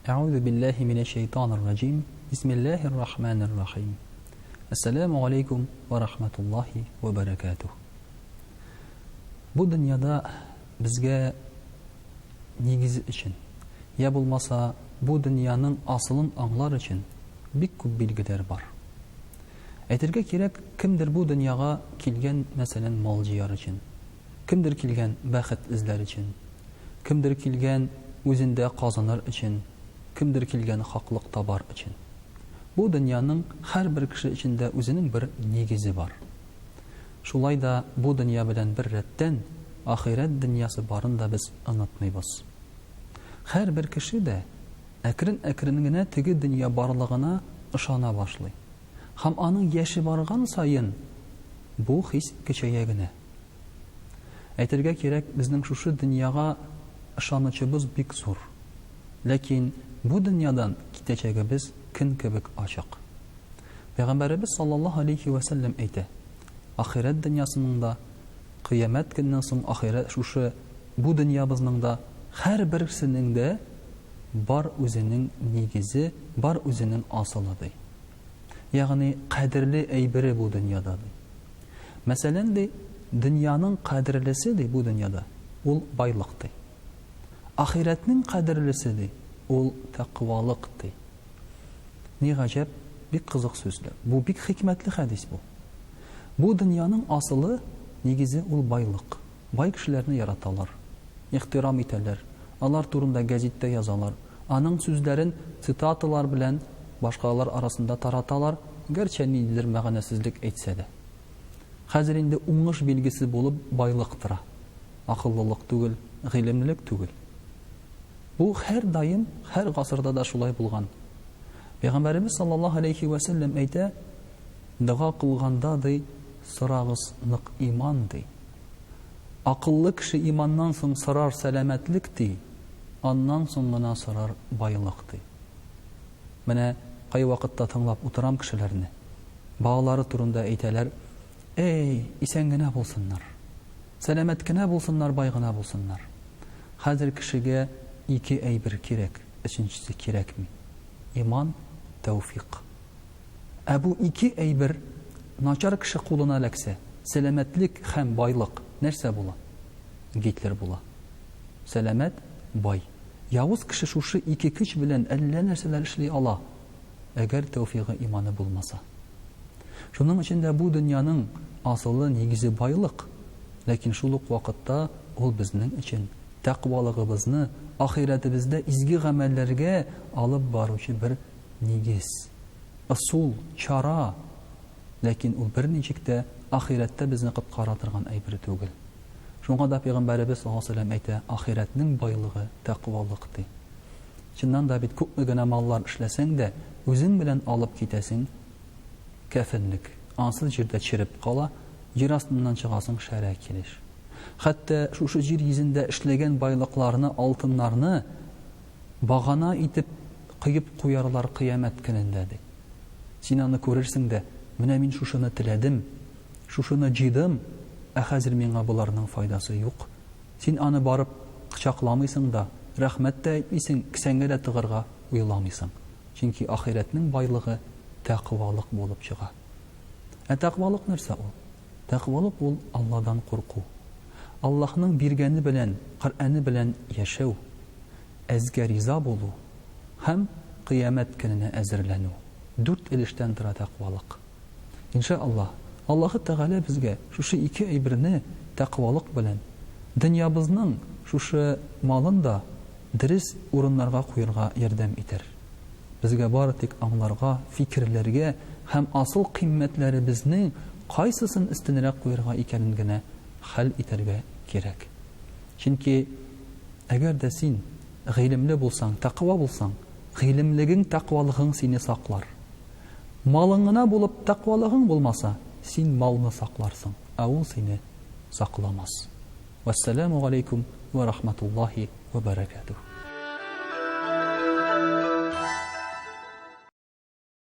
Әгъузу биллаһи минәш шәйтанир раҗим. Бисмиллаһир рахманир рахим. Әссәламү алейкум вә рахматуллаһи вә бәрәкәтүһ. Бу дөньяда безгә нигез өчен, я булмаса бу дөньяның асылын аңлар өчен бик күп билгеләр бар. Әйтергә кирәк, кемдер бу дөньяга килгән, мәсәлән, мал җыяр өчен, кемдер килгән бәхет эзләр өчен, кемдер килгән үзендә казыныр өчен, кемдер килгән хаклык табар өчен. Бу дөньяның һәрбер кеше өчен дә үзенең бер нигезе бар. Шулай да бу дөнья белән бер рәттән ахирәт дөньясы барын да без онытмыйбыз. Һәрбер кеше дә әкрен-әкрен генә теге дөнья барлыгына ышана башлый. Һәм аның яше барган саен бу хис көчәя генә. Әйтергә кирәк, безнең шушы дөньяга ышанычыбыз бик зур. Ләкин бу дөньядан китәчәгебез көн кебек ачык. Пәйгамбәребез саллаллаһу алейһи вә сәлләм әйтә, Ахирәт дөньясының да, кыямәт көненнән соң ахирәт шушы бу дөньябызның да һәрберсенең дә бар үзенең нигезе, бар үзенең асылы, ди. Ягъни кадерле әйбере бу дөньяда, ди. Мәсәлән, ди, дөньяның кадерлесе, ди, бу дөньяда, ул байлык, ди. Ахирәтнең кадерлесе, ди, ул тәкъвалык, ди. Ни гаҗәп, бик кызык сүзләр. Бу бик хикмәтле хәдис бу. Бу дөньяның асылы, нигезе ул байлык. Бай кешеләрне яраталар, ихтирам итәләр, алар турында гәзиттә язалар, аның сүзләрен цитаталар белән башкалар арасында тараталар, гәрчә ниндидер мәгънәсезлек әйтсә дә. Хәзер инде уңыш билгесе булып байлык тора. Акыллылык түгел, гыйлемлелек түгел. Бу һәрдаим, һәр гасырда да шулай булган. Пәйгамбәребез саллаллаһу алейхи вә сәлләм әйтә, дога кылганда, ди, сорагыз нык иман, ди. Акыллы кеше иманнан соң сорар сәламәтлек, ди, аннан соң гына сорар байлык, ди. Менә кайвакытта тыңлап утырам кешеләрне. Балалары турында әйтәләр, Әй, исән генә булсыннар. Сәламәт кенә булсыннар, бай гына булсыннар. Хәзер кешегә ике әйбер кирәк, өченчесе кирәкми. Иман, тәүфикъ. Ә бу ике әйбер начар кеше кулына эләксә, сәламәтлек һәм байлык, нәрсә була? Гитлер була. Сәламәт, бай. Явыз кеше шушы ике көч белән әллә нәрсәләр эшли ала, әгәр тәүфигы иманы булмаса. Шуның өчен дә бу дөньяның асылы, нигезе байлык, ләкин шул ук вакытта ул безнең өчен тәкъвалыгыбызны ахирәтебездә изге гамәлләргә алып баручы бер нигез, ысул, чара, ләкин ул берничек тә ахирәттә безне коткара торган әйбер түгел. Шуңа да пәйгамбәребез саллаллаһу галәйһи ва сәлләм әйтә, ахирәтнең байлыгы тәкъвалык, ди. Чыннан да бит күпме генә маллар эшләсәң дә, үзең белән алып китәсең кәфенлек. Ансыз җирдә череп кала, җир астыннан чыгасың шәрә килеш. Хәтта шушы җир йөзендә эшләгән байлыкларны, алтыннарны багана итеп коеп куярлар кыямәт көнендә, ди. Син аны күрерсең дә, менә мин шушыны теләдем, шушыны җыйдым, ә хәзер миңа боларның файдасы юк. Син аны барып кочакламыйсың да, рәхмәт тә әйтмисең, кесәңә дә тыгырга уйламыйсың. Чөнки ахирәтнең байлыгы тәкъвалык булып чыга. Ә тәкъвалык нәрсә ул? Тәкъвалык ул Алладан курку. Аллаһның биргәне белән, Коръәне белән яшәү, әзгә риза булу һәм Кыямәт көненә әзерләнү. Дүрт өлештән тора тәкъвалык. Инша Аллаһ, Аллаһы Тәгалә безгә шушы ике әйберне тәкъвалык белән, дөньябызның шушы малын да дөрес урыннарга куерга ярдәм итәр. Безгә бары тик аңларга, фикерләргә һәм асыл кыйммәтләребезнең кайсысын өстенрәк куерга икәнен генә хәл итәргә кирәк. Чөнки әгәр дә син гыйлемле булсаң, тәкъва булсаң, гыйлемлегең, тәкъвалыгың сине саклар. Малың гына булып, тәкъвалыгың булмаса, син малны сакларсың, ә ул сине сакламас. Вәссәламү галәйкүм вә рахматуллаһи вә бәрәкәтүһ.